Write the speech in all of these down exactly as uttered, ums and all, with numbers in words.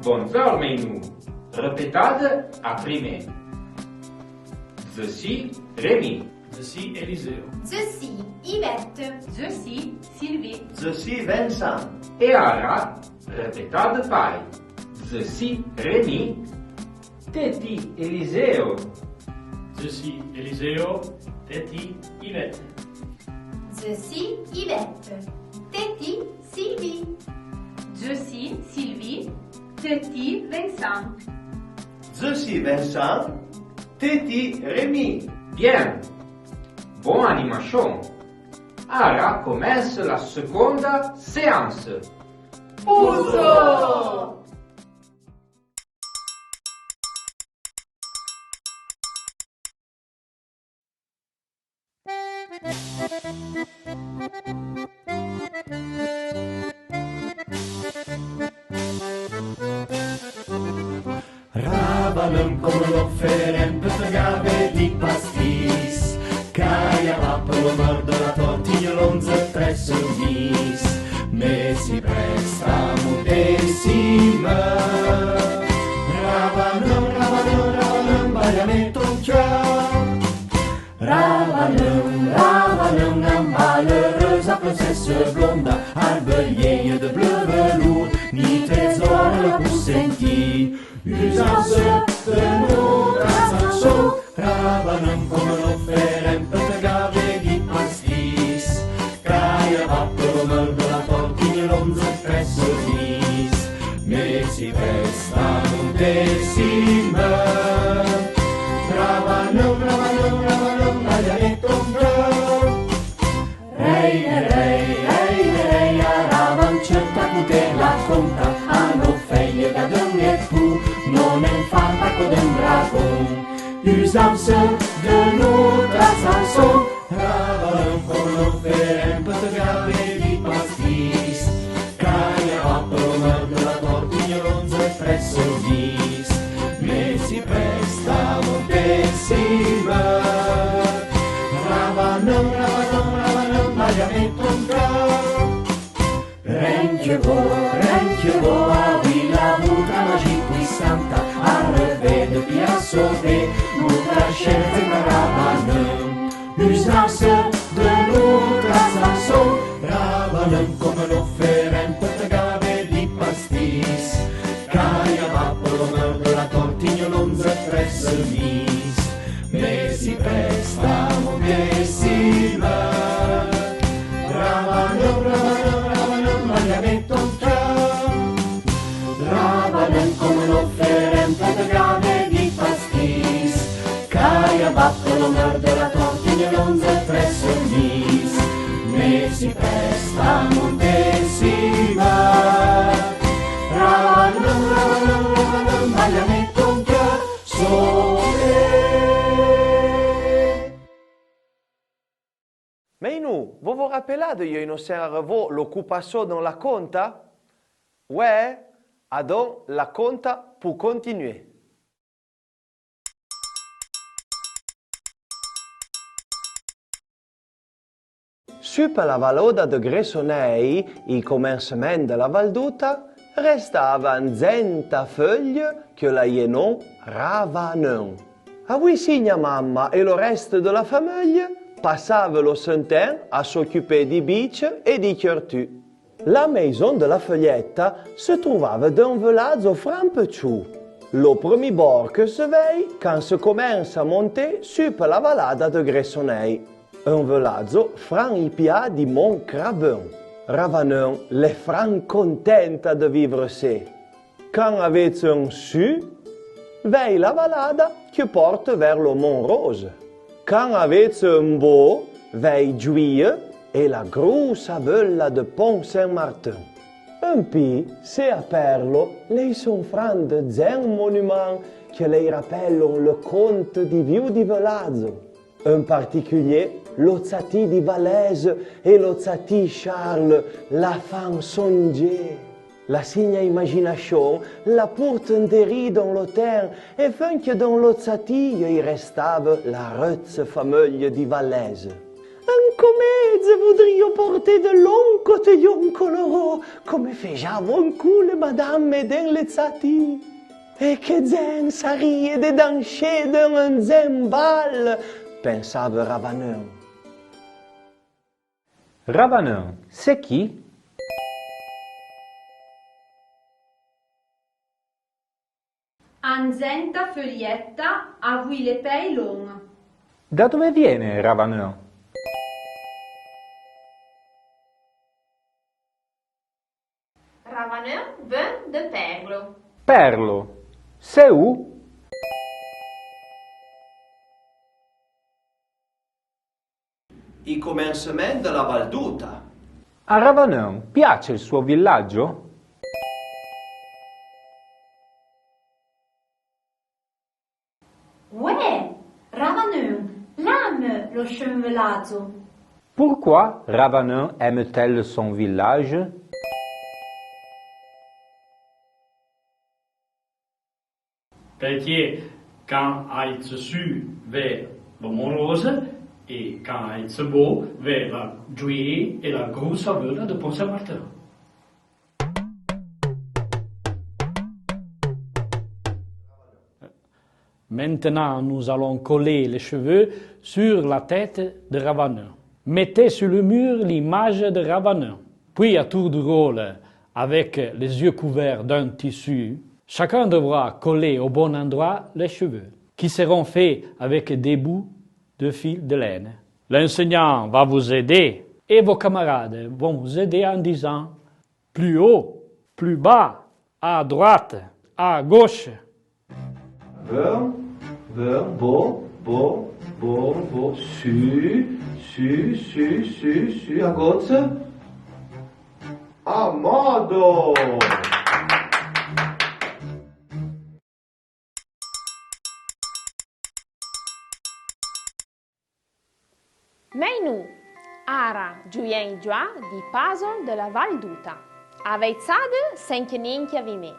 Bondzor, mèinoù. Repetade aprì mé. Dze si Rémi. Dze si Eliseo. Dze si Yvette. Dze si Sylvie. Dze si Vincent. É ara, repetade pai. Dze si Rémi. Te ti Eliseo. Dze si Eliseo. Te ti Yvette. Dze si Yvette. Te ti Sylvie. Dze si Sylvie. Te ti Vincent. Dze si Vincent. Te ti Rémi. Bien. Bon animachón. Ara comènse la seconda séanse. Pouzo! Ravaneun, comme l'on fé un peu de gavé di pastis, caille à bas pour le meur de la tortille, l'onze très soumise. Mais si presta mon décime. Ravaneun, ravaneun, ravaneun, baille à mé ton cœur. Ravaneun, ravaneun, a malheureuse princesse blonde, arbelier de bleu velours, ni trésor la poussenti. Usance de notre chanson. Ravaneun, comme l'on fé un peu de gavé di pastis, caille à bas pour le meur de la tortille, l'onze très soumise. Mais si presta mon décime. Ravaneun, ravaneun, ravaneun, baille à mé ton cœur. Rei, rei, rei, rei, a ravan tcheut a coute la conta, a no fèille da d'un épou, non en fa taco d'un dragon. Usance de notre chanson. Ravaneun, comme l'on fé un peu de gavé di pastis, caille à bas pour le meur de la tortille, l'onze très soumise. Mais si presta mon décime. Ravaneun, ravaneun, ravaneun, baille à mé ton cœur. Renque vo, renque vo, avouì la bouta magique puissante, arrevée depuis à sauver, notre chère Ravaneun. Usance de notre chanson. Ravaneun, comme l'on fé un peu de gavé di pastis, caille à bas pour le meur de la tortille, l'onze très soumise. Mais si presta mon décime. Ravaneun, ravaneun, ravaneun, baille à mé ton cœur. Ravaneun, comme l'on fé un peu de gavé di pastis, caille à bas pour le meur de la tortille, l'onze très soumise. Mais si presta mon décime. Ravaneun, ravaneun, ravaneun, baille à mé ton cœur. Mèinoù, vo vo rapelade de ieu no sen arrevó l'occupachón dedeun la conta? Ouè, adon la conta pou continué. Su pe la valoda de Gressonèi, i comensemen de la Val d'Outa, restave an dzenta feuille que l'ayé non Ravaneun. Avouì si gna mamma é lo reste de la fameuille passave lo sen ten a s'occupé di bitche é di queurtu. La maison de la feuillette se trouvave dedeun un veladzo fran petchoù. Lo premi bor que se vèi can se comense a monté su pe la valada de Gressonèi. Un veladzo fran i pià di Mon Crabeun. Ravaneun l'è fran contenta de vivre sé. Can avètse un su, vèi la valada que porte ver lo Mon Rose. Can avètse un bo, vèi Djouille é la groussa veulla de Pont Saint-Martin. Un pi, sé a Perlo, lèi son fran de dzen monuman que lèi rapelon le conte di viou di veladzo. En particulier, lo tsatì di Valaise é lo tsatì Charles la fan sondjé. La signa imaginachón la pourte en dérì dedeun lo ten é fenque dedeun lo tsatì i restave la reutse fameuille di Valaise. Encomé dze vodrio porté de lon cotellon coloró, comme fé ja boncoun le madame den le tsati. É que dzen sarie de danché dedeun un dzen bal, pensave Ravaneun. Ravaneun, c'est qui ? An dzenta feuilletta avouì le pèi lon. Da dove viene Ravaneun ? Ravaneun ven de Perlo. Perlo, c'est où ? I comensemen de la Val d'Outa. A Ravaneun piace il suo villaggio ? Ouè, Ravaneun l'ame lo chon veladzo. Pourquoi Ravaneun aime-t-elle son village ? Perqué can aitse su ve lo Mont Rose é can aitse bó ve la Djouié é la groussa veula de Pont-Saint-Martin. Maintenant, nous allons coller les cheveux sur la tête de Ravaneun. Mettez sur le mur l'image de Ravaneun. Puis, à tour de rôle, avec les yeux couverts d'un tissu, chacun devra coller au bon endroit les cheveux, qui seront faits avec des bouts de fil de laine. L'enseignant va vous aider et vos camarades vont vous aider en disant : plus haut, plus bas, à droite, à gauche. Veur, veur, bo, bo, bo, bo, su, su, su, su, su, a gotse. A modo! Mèinoù, ara djouièn i djoà di puzzle de la Val d'Outa. Avèitsade senque ninque avimé.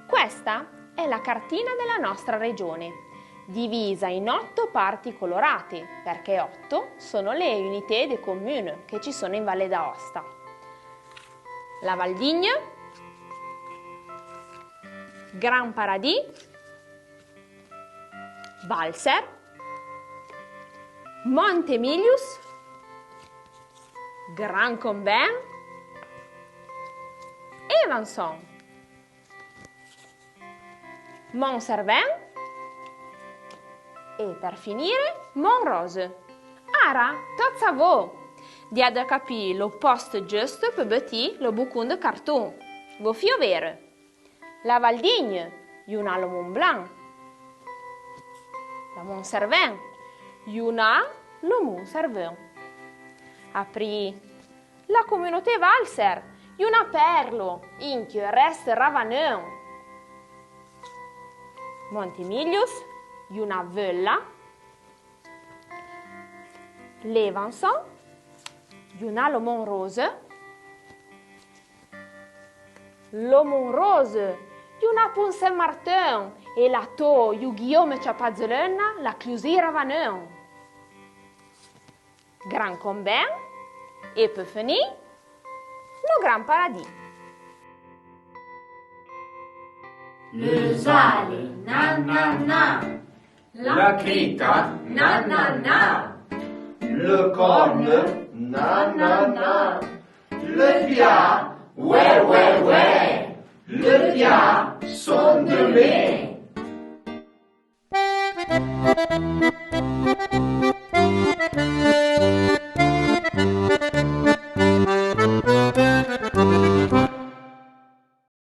Questa è la cartina della nostra regione, divisa in otto parti colorate, perché otto sono le unité de commune che ci sono in Valle d'Aosta. La Valdigne, Grand Paradis, Walser, Mont Emilius, Grand Combin, Evançon, Mont Cervin e, per finire, Mont Rose. Ara, totse a vo! Diade capì lo poste justo pe betì lo boucon de carton. Vo fio vere. La Valdigne, io n'a lo Mont Blanc. La Mont Cervin, io n'a lo Mont Cervin. Aprì, la communauté Walser, io n'a Perlo, inque reste Ravaneun. Mont Emilius, io n'a Veulla. L'Evançon, io n'a lo Mont Rose. Lo Mont Rose, io n'a Pont-Saint-Martin, e la to, io Guillaume Chapazelena, la clusì Ravaneun. Grand Combin, e pe fenì, lo Grand Paradis. Le zale, na na na. La crita, na na na. Le corne, na na na. Le pia, ouè ouè ouè. Le pia, son de mé.